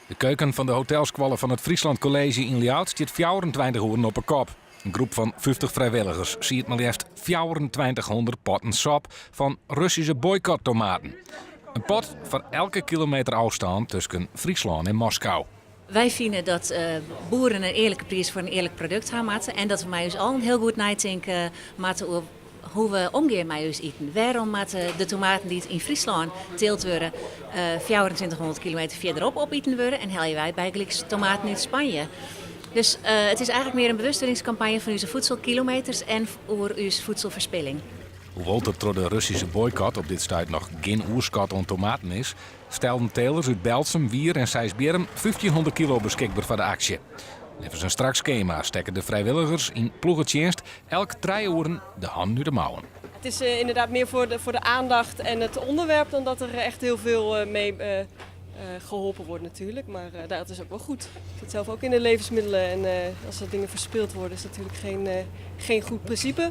De keuken fan de hotelskoalle fan it Friesland College yn Ljouwert stiet 24 oeren op 'e kop. In groep fan 50 frijwilligers siedt mar leafst 2400 potten sop fan Russyske boycottomaten. In pot foar elke kilometer ôfstân tusken Fryslân en Moskou. Wy fine dat boeren in earlike priis foar in earlik produkt ha moatte en dat we mei ús allen hiel goed neitinke moatte oer hoe't we omgean mei ús iten. Wêrom moatte de tomaten dy't yn Fryslân teeld wurde 2400 kilometer fierderop opiten wurde en helje wy bygelyks tomaten út Spanje? Dus it is eigentlik mear in bewustwurdingskampanje fan ús voedselkilometers en oer ús voedselferspilling. Hoewol't der troch de Russyske boycot op dit stuit noch gjin oerskot oan tomaten is, stelden telers út Berltsum, Wier en Seisbierrum 1500 kilo beskikber foar de aksje. Neffens in strak skema stekke de frijwilligers yn ploegetsjinst elk trije oeren de hannen út de mouwen. Het is inderdaad meer voor de aandacht en het onderwerp dan dat er echt heel veel mee geholpen wordt natuurlijk. Maar dat is ook wel goed. Ik zit zelf ook in de levensmiddelen en als er dingen verspild worden is dat natuurlijk geen goed principe.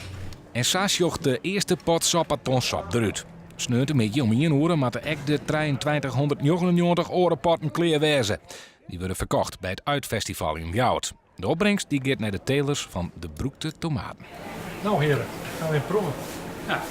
En sa sjocht de earste pot sopaton sop derút. Sneontemiddei om ien oere moatte ek de 2399 oare potten klear wêze. Dy wurde ferkocht by it Uitfestival yn Ljouwert. De opbringst dy giet nei de telers fan de brûkte tomaten. No hearen, gaan we even proeven. Ja.